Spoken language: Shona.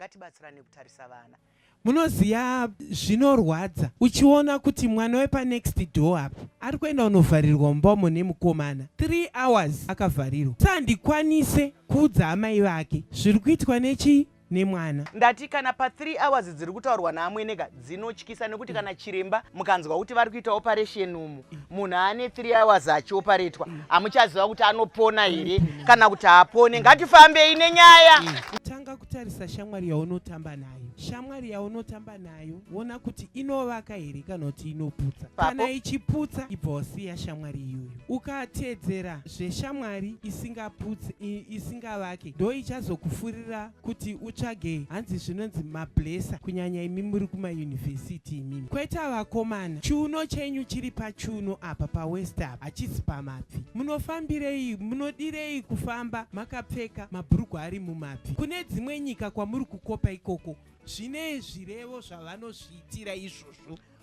Ngatibatsirane kutarisa vana. Munoziva, zvinorwadza uchiona kuti mwana wepanext door apa ari kuenda kunovharirwa mumba umo nemukomana, 3 hours akavharirwa. Sandikwanise kuudza amai vake zviri kuitwa nechi nemwana. Ndati kana pa3 hours dziri kutaurwa naamwenega dzinotyisa, nekuti kana chiremba mukanzwa kuti vari kuita operation umu, munhu ane 3 hours achioparetwa, hamuchaziva kuti anopona here kana kuti haapone. Ngatifambei nenyaya. Tanga kutarisa shamwari yaunotamba nayo. Shamwari yaunotamba nayo, ona kuti inovaka here kana kuti inoputsa. Papo. Kana ichiputsa, ibva wasiya shamwari iyoyo. Ukatedzera zveshamwari isingaputse, isingavake, ndo ichazokufurira kuti utsvage, hanzi zvinonzi mablesser, kunyanya imi muri kumayunivhesiti imimi. Kweta vakomana, chiuno chenyu chiri pachiuno apa, pawaist apa, hachisi pamabvi. Munofambirei? Munodirei kufamba makapfeka mabhurugwa ari mumabvi? Kune dzimwe nyika kwamuri kukopa ikoko, zvine zvirevo zvavanozviitira izvozvo.